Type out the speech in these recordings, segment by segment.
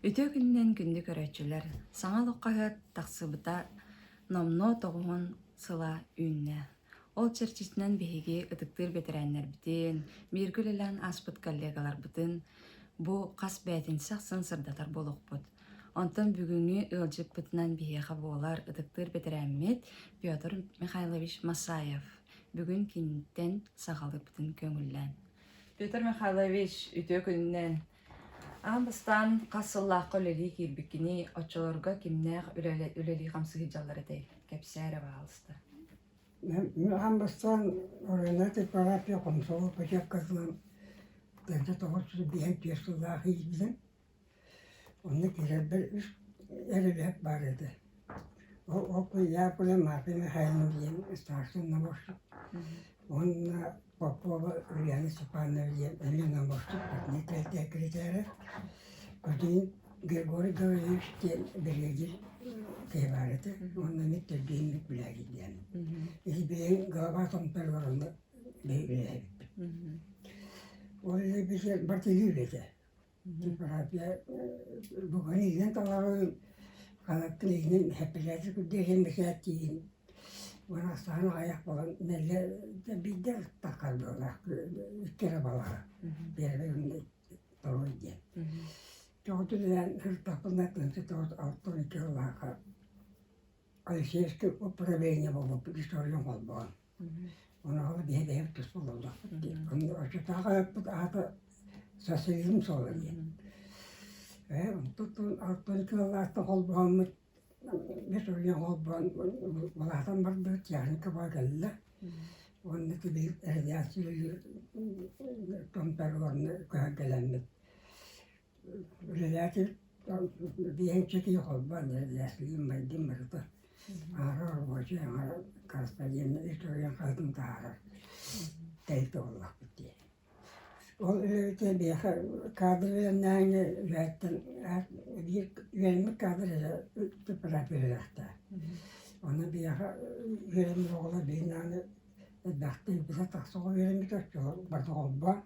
Үтүө күнүнэн күндү көрөөччүлэр! Саҥа олох хаһыат тахсыбыта номнуо тоҕуһун сыла үүннэ. Ол чэрчитинэн биһиги ытыктыыр бэтэрээннэрбитин, бииргэ үлэлээн ааспыт коллегаларбытын бу хас бээтинсэ ахсын сырдатар буолуохпут. Онтон бүгүҥҥү ыалдьыппытынан биһиэхэ буолар ытыктыыр бэтэрээммит Петр Михайлович Масаев. Бүгүн киниттэн саҕалыырбытын көҥүллээн. Петр Михайлович, үтүө күнүнэн! Аан бастаан хас сыллаахха үлэлии киирбиккиний, оччолорго кимнээх үлэлии-хамсыы сылдьаллар этэй? Кэпсээ эрэ, баһаалыста. Аан бастаан Оройуоннааҕы типография хомсомуол бачыапкатынан 1995 сыллаах иитиллэн, онно киирэрбэр үс эрэлэһит баар этэ. Ол ол күн Яковлев Марфа Михайловна диэн старший наборщик уонна Попова Ульяна Степановна диэн эмиэ наборщик партийнай секретарэ, Кузьмин Григорий Гаврильевич диэн биригэдьиир киһи баар этэ уонна мин төрдүһүн билээбит диэн. Ити бэйэҥ глава томторугар онно үлэлээбиппит. Ол үлэбитигэр партиялыыр этэ. Типография бугун иһинэн талаҕын, халаттын иһинэн хэппилээти курдук бэчээттиигин. Ураастаһан аҕыйах буолан мэллэ биирдэ таххар буоллаах икки эрэ балаһа первый уонна второй диэн. Тоҕо үлэлээн сырыттахпына 1962 сыллаахха Алексеевскай управление буолбуппут историяны холбоон. Онуоха биһи бэйэбит туспа олордохпут дии. Онно оччотооҕу аһаппыт аата социализм суола диэн. Ээ, онтон алтан кыаллаахтан холбоһоммут бэс уруйан холбоон улаатан бардыбыт, техника баа кэллэ. Уонна тибил радиация томторуонна көһөн кэлэммит Үлэлээтибит биэһинчэ киһи холбоон үлэлээсилиим майдым барыта аҥара рабочай, аҥара корреспондент историян хаһыатын таһаарар тэрилтэ буоллахпыт дии. Ол үлэбитэ биһиэхэ кадр үөрэнээҥҥэ үөһэттэн биир үөрэммит кадр эрэ типография үөрэхтээх. Ону биһиэхэ үөрэммит оҕолор билигин даҕаны элбэхтик билэ тахса оҕо үөрэммитэ оччоҕо барыта холбоон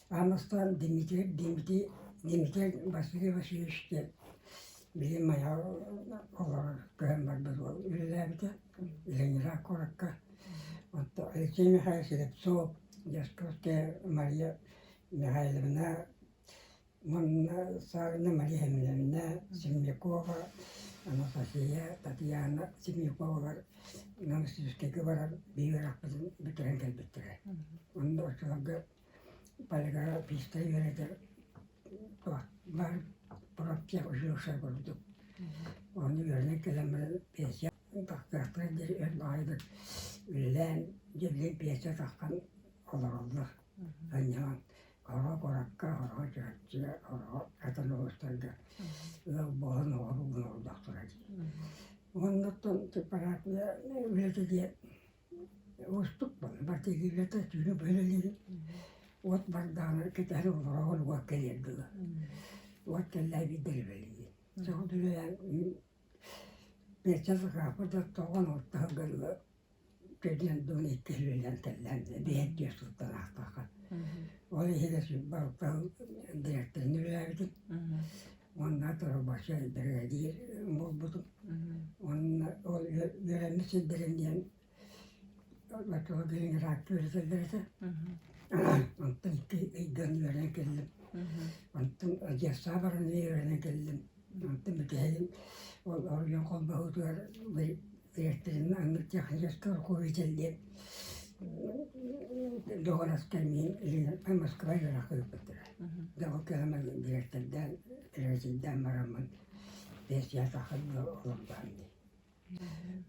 Аан бастаан Дмитрий Дмитрий Дмитрий Василий Васильевич диэн билигин Майаҕа олорор көһөн барбыт уол үлэлээбитэ Ленинград куоракка. Онтон Алексей Михайлович Слепцов, Дьячковская Мария Михайловна уонна Савина Мария Семеновна Семнякова, Анастасия, Татьяна Семняковалар Новосибирскайга баран биир үөрэхпитин бүтэрэн кэлбиттэрэ. Онно оччолорго полиграфистары үөрэтэр баар профтех училище курдук. Онно үөрэнэн кэлэн баран пенсия тахсыахтара диэри өр баҕайытык үлэлээн, дьэ билигин пенсия тахсан олороллор. Анньаҕан Оҕо куоракка, оҕо Чурапчыга, оҕо атын улуустарга ыал буолан оҕолуу олордохторо дии. Уонна оттон типография үлэтэ диэн уустук буолла. Барытыгар үлэтэ түүнү быһа үлэлиир. Уот бардаҕына кэтэһэн олороҕун уот кэлиэр дылы. Уот кэллэ биирдэ үлэлиир. Соҕус үлэлээн пиэчэ сакааппыт да тоҕон ортоһугар дылы Кэлиэн дуон икки сүүрүнэн кэллээн биһирдиэ сылтан аахтахха. Ол иһигэр сүүрбэ дириэктэрин үлэлээбитим. Уонна рабочай биригэдьиир буолбутум. Уонна ол үөрэммит сирдэрим диэн оччоҕо Ленинградка үөрэтэллэр этэ. Онтон икки ыйдан үөрэнэн кэллим. Онтон Одессаҕа баран үөрэнэн кэллим. Онтон бүтэһигин ол оройуон холбоһуутугар Дириэктэрин технический руководитель диэн доҕордоһон миин Москва үөрэххэ ыыппыттара. Дьэ ол кэлэн дириэктэрдээн, ревизийдээн бараммын пенсия тахсан олордоһон дии.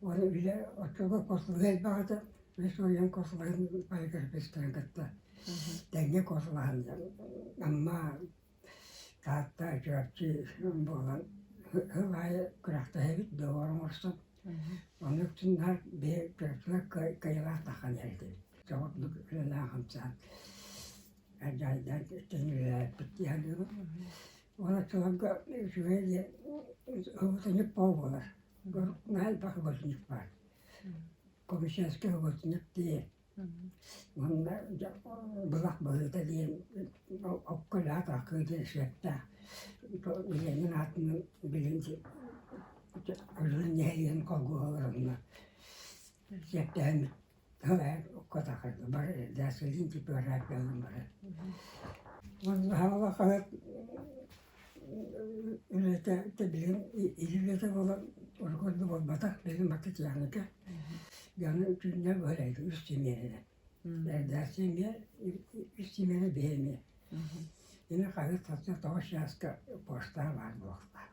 Уонна үлэ оччолорго косулуга элбэх этэ. Үс уйан косулугун полиграфистарын кытта тэҥҥэ косулаһан Амма Таатта, Чурапчы буолан сыл аайы күрэхтэһэбит, доҕор оҥорсон. Онно үксүн наар биһи Чурапчылар кыайыылаах таххан иһэр этибит. Соҕотук үлэлээн-хамсаан дьаһайдаан үлэлээбиппит дии саныыбын. Уонна оччолорго үчүгэй диэн ыһыытынньык бөҕө буолар. Наһаа элбэх ыһыытынньык баар. Коммерческий ыһыытынньык дии. Уонна былах быһыыта диэн окко лаат акыы диэн сөптөөх Ленин аатынан билин Өлүөн нэһилиэгин холбоһугар онно сиэптэһэн бары редакциялыын типографиялыын бары. Уонна Хаҥалас хаһыат үлэтэ билигин илии үлэтэ буолан урукку курдук буолбатах, билигин барыта техника. Дьону түүннэр быһа үс симиэнэнэн. Редакция эмиэ, үс симиэнэ биһи эмиэ. Ини хаһыат сарсын тоҕус чааска почтаҕа баар буолуохтаах.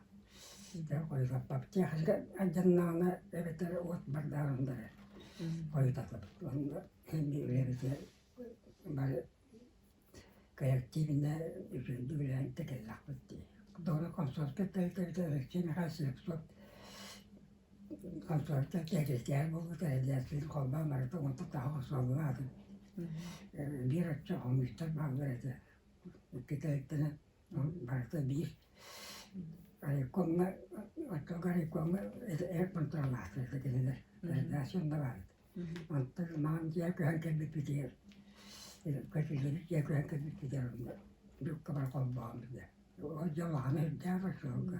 Хойутаппаппыт. Техника алдьаннаҕына эбэтэр уот бардаҕына эрэ хойутатабыт. Онно эмиэ үлэбитигэр бары коллективно үчүгэйдик үлэлээн кэллэхпит дии. Доҕоро комсомольскай тэрилтэбитэ Алексей Михайлович Слепцов комсомольскай тэрилтэлэр буолбута редакцияны холбоон барыта онтон таһа охсуоллаатын. Биир оччо хомуйстар бааллар этэ. Икки тэрилтэнэн барыта биир райкомҥа оччолорго райкомҥа эр контроллаахтар этэ кинилэр редакция онно баар этэ. Онтон маҥан дьиэ көһөн кэлбиппитигэр көтүллэбит дьиэ көһөн кэлбиппитигэр онно бүккэ бары холбоон бile. Ол дьэ улахана үрдээх оччолорго.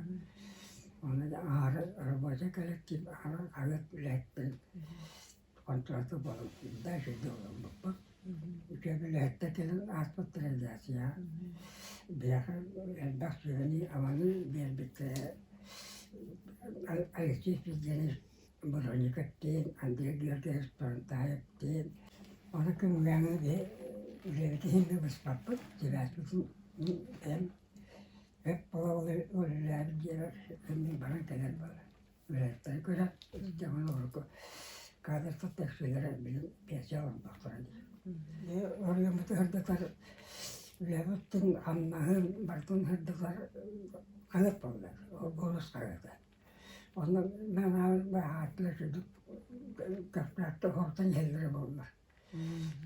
Онно аһары рабочай коллектив аһары хаһыат үлэһиттэрин контракты буолан дальше олорбуппут. Үтүө үлэһиттэр кэлэн ааспыттар редакцияҕа. Биһиэхэ элбэх сүбэни-аманы биэрбиттэрэ Алексей Федорович Брониковтыын, Андрей Георгиевич Турантаевтыын. Ону күҥҥээҥи үлэбитин да быспаппыт, сибээспитин бэйэм өп буола үлэлээбит дьиэбэр мин баран кэлэр буолар. Үлэһиттэри көрөн, дьоҥун урукку кадртар тахсыылара билин пенсия олордохторо дии. Оройуоммутун сырдатар үлэбитин, хамнаһын барытын сырдатар хаһыат буолла, голос хаһыата. Онно баһааттар үрдүк көхтөөхтүк хорутан иһэллэрэ буоллар.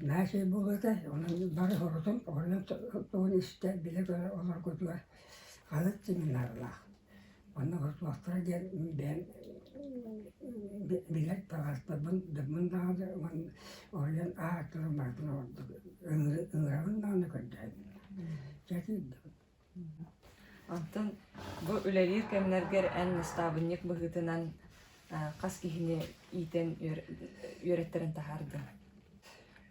Наһаа үчүгэй буолуо этэ, онон бары хорутан, оҕонньор тугун истэ, билэ-көрө олоргутугар халык семинарлаах. Онно хорутуохтара диэн бэйэм билэр табаарыстарбын, дьоммун даҕаны уонна оройуон ааттарын барытын ордук ыҥырабын даҕаны көрдөһөбүн. Дьэ итинник. Онтон бу үлэлиир кэмнэргэр эн настаабынньык быһыытынан хас киһини иитэн үөрэттэрэн таһаардыҥ?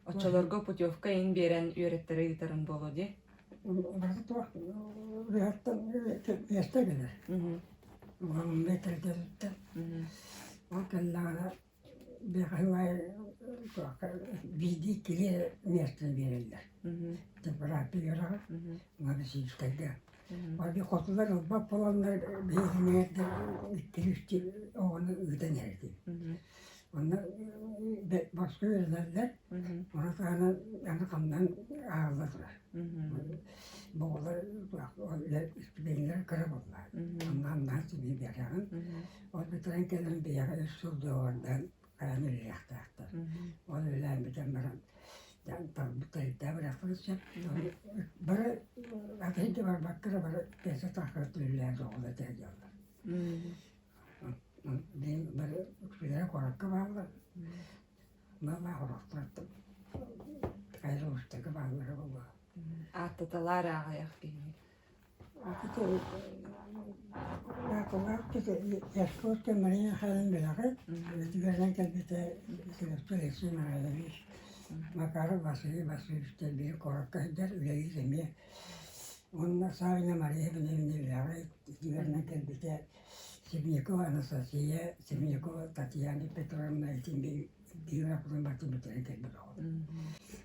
Оччолорго путевка иһин биэрэн үөрэттэрэ ыытарын буолуо дии? Барыта туох үөһэттэн миэстэ кэлэр. Уһаммыт тэрилтэттэн. Ол кэллэҕинэ Биирдии киһи миэстэни биэрэллэр. Типография үөрэҕэ Новосибирскайга. Ол хотулар ылбат буоланнар биһигиннэрдэр икки-үстүү оҕону ыытан иһэрдим. Онно босхо үөрэнэллэр, ону таһынан аны хамнаһын ааҕылла турар. Бу оҕолор стипендиялара кыра буолла. Хамнаһын син биэрэҕин. Ол бүтэрэн кэлэн биһиэхэ үс сыл доҕордоон хайаан үлэлиэхтээхтэр. Ол үлэлээн бүтэн баран талбыт бырахпыт сөп. Бары атын да барбакка эрэ бары пенсия таххарыт үлэлээн оҕолор этэ дьаллар. Бары үксүлэрэ куоракка бааллар. Маллаах орохтоохтор хайа улуустарга бааллара буолуо. Ааттаталаар аҕыйах киһини. Яшковская Мария Михайловна бэлэҕи үөрэнэн кэлбитэ Селевцов Алексей Михайлович, Макаров Василий Васильевич биир куоракка сылдьар үлэлиир эмиэ. Уонна Савина Мария Ивановна үлэҕи үөрэнэн кэлбитэ Семенякова Анастасия, Семенякова Татьяна Петровна итин биир үөрэхпитин барытын бүтэрэн кэлбит оҕолор.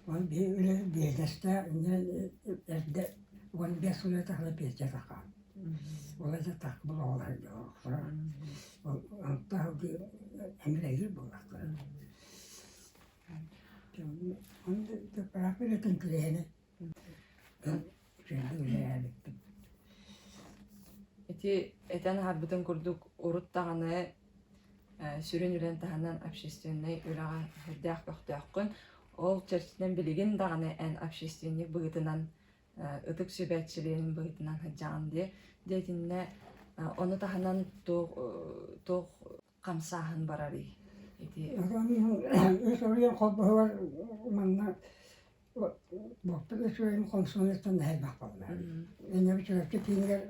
Ол биһи үлэ биэдэстээх эрдэ 15 сыл тахса пенсия таххан. Ол это тахбыл оҕолор дьоҕохторо. Ол онто эмилэйир буоллахтара. Онно үлэтин күрэһини үлэлээбиппит. Ити этэн аһарбытын курдук урут даҕаны сүрүн үлэн таһынан общественнай үлэҕэ сүрдээх көхтөөххүн. Ол чэрчитинэн билигин даҕаны эн общественник быһыытынан ытык сүбэ чилиэнин быһыытынан сылдьаҕын дии. Дьэ итиннэ ону таһынан туох туох хамсааһын барарый? Ити Үс оройуон холбоһугар манна Буоппут үчүгэйин комсомолецтан элбэх буолла. Иннибит Чурапчы киинигэр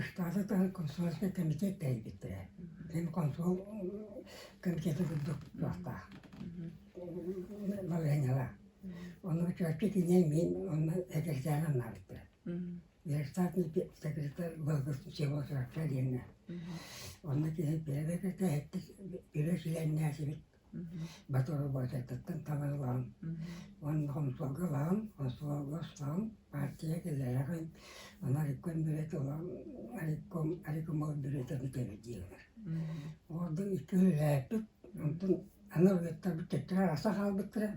штата таһын комсомольскай комитет тэрийбиттэрэ. Ким комсомол комитета курдук туохтаах балаһыанньалаах. Онно Чурапчы киинэ мин онно секретарь анаабыттара. Штатный секретарь Благословчева Чурапчы диэҥҥэ. Онно киһи первый кэтэһиттик бирэ чилиэннээсибит Баторубатыттан табан ылаҕын уонна хомсуолга ылаҕын, хомсуолга устаҕын, партия киллэрэҕин, аны райком бүрүөтэ ылаҕын, райком райкомол бүрүөтэ бүтэбит дииллэр. Ордук икки үлэлээппит, онтон аны уйаттарбыт төттөрү арахса хаалбыттара,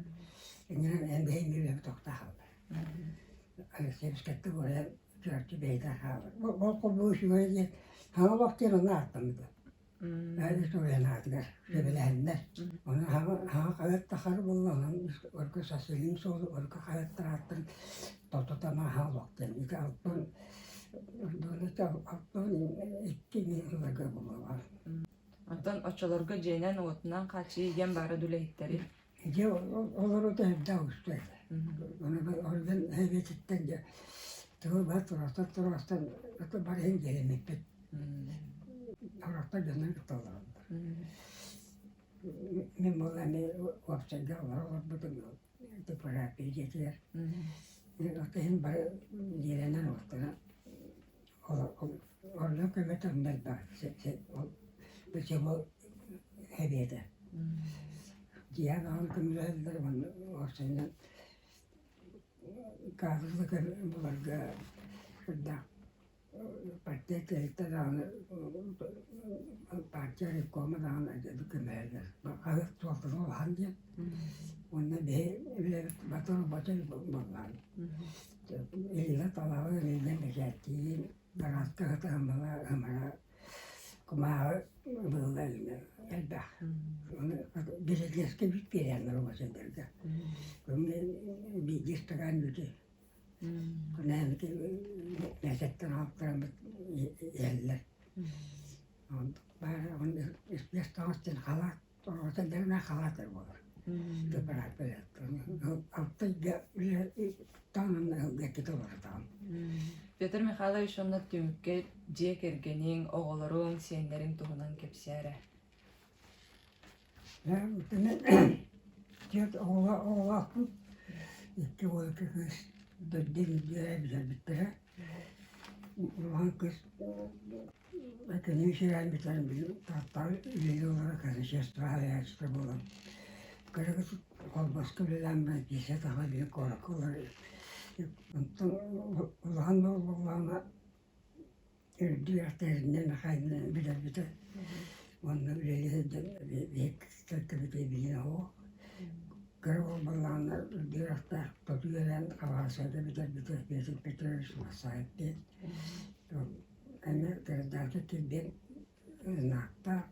иннинэн эн бэйэҥ үлэбит тохтоо хаалла. Алексеевскайтан уурайан Чурапчы бэйэтэ хаалар. Ол холбуу үчүгэй диэн, саҥа олох диэн онно ааттаммыта. Үс аатыгар сөбүлэһэннэр. Ону хаҥа хаһыат тахар буолла, онон орго сасыһыым суолу орго хаһыаттар ааттарын тототама хаалуохтан. Ити алтан алтан икки ыларга буолуоҕа. Онтон оччолорго дьиэнэн-уотунан хааччыйыы диэн баара үлэһиттэри? Дьиэ олоруута элбэх устуо этэ. Ону орден эбиэтиттэн дьэ тылы бары тураастан тураастан бары иһин дьиэлэммиппит. Сорохтор дьоннор кытталлар. Мин буолла эмиэ уопсайга олоро олорбутум типография дьиэтигэр. Оттон иһин бары дьиэлэнэн олохтоно Онно көмөтө онно элбэх бу эбиэтэ. Дьиэ аҕам көмөлөһөллөр уонна уопсайынан кадры буларга сүрдээх партия тэрилтэ даҕаны партия райкома даҕаны көмөлөһөллөр. Хаһыат суолтата улахан диэн. Уонна биһи үлэбит батыр-батыр буоллаҕа. Илиилэр талаҕы илиинэн бэчээттиир, гарааска ытаһымала ымара кумааҕы быылла элбэх. Ону биридиэскэ үүт биэрэллэр оҕо-сылдьарга. Биирдии ыстакаан үүтү күнээмити мээсэттэн аҕалтараммыт иһэллэр. Онтук баара испиэс таҥас диэн халаат Оҕотоллоруна халаатар буолар. Алта ыйга таҥнан ыһылга ките олоротоҕун. Петр Михайлович онно түмүккэ дьиэ кэргэниҥ, оҕолоруҥ, сиэннэриҥ туһунан кэпсээ эрэ. Түөрт оҕолоохпун, икки уол, икки кыыс дойду билэрбиттэрэ. Улахан кыыс Кини сирэйин бүтэрэн билим Тааттаҕа үлэлии олорор казначейство салайааччыта буолан, кыра холбоско үлэлээн баран пенсия таһыгар биир куоракка олорор. Онтон улахан уол буоллаҕына үрдүк үөрэхтэринэн Михайловна бүтэрбитэ уонна үлэлии сылдьан биһиги билиэн оһох. Кыра уол буоллаҕына үрдүк үөрэхтээх тоту үөрэн Хабаровскайга бүтэрбитэ Петр Петрович Массаев диэн. Эмиэ передача киирбит знактаах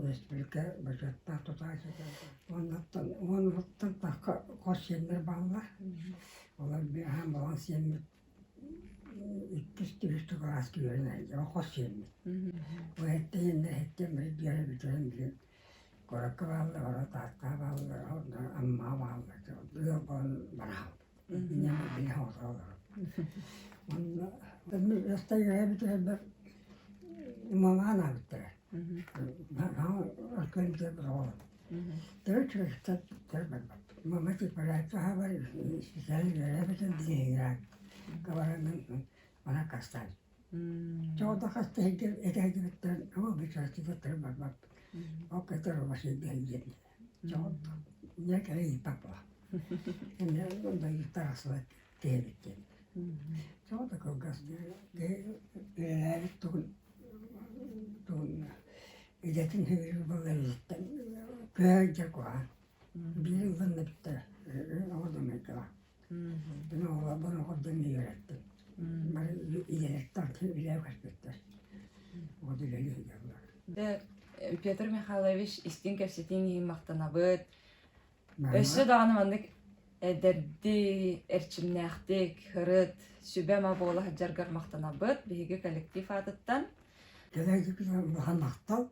республика бочуоттаах тутааччыта уоннаттан уонуттан тахха хос сиэннэр бааллар. Олор биэһэн балан сиэммит иккис үһүс кылааска үөрэнэ хос сиэммит. Бу эттиһиннэр эттиэн бары дьиэҕэ бүтэрэн билин куоракка бааллар, оро Тааттаҕа бааллар, Аммаҕа бааллар ыал буолан бара хаалбыт. Ийэм билэ олорор. Онно үөрэбитигэр мамаан аабыттара. Мама типа специально үөрэбитин Ленинград баранан мана кастаан. Чоҕото хаста этэһдибиттэрин ол бичэртибиттэрин барбат. Ол кетер обасыйдыан диэн. Чоҕото не кэлэ папа. Эмне дайыттарасылар диэбит диэн. Чоҕото кылгас үлэлээбит тугун тугун идэтин сөбүлүүр буолан көһө куһаҕан. Биир ылланна бүттэ оҕо Мин оҕолорбун оҕордон үөрэттим. Бары идэлэртэн үлэ көспүттэр. Оҕо үлэлии сылдьаллар. Дьэ, Петр Михайлович, истиҥ кэпсэтииҥ иһин махтанабыт. Өссө даҕаны маннык эдэрдии, эрчимнээхтик, ырыт, сүбэ-ама буола сылдьаргар махтанабыт биһиги коллектив аатыттан. Кэлээччи улахан махтал.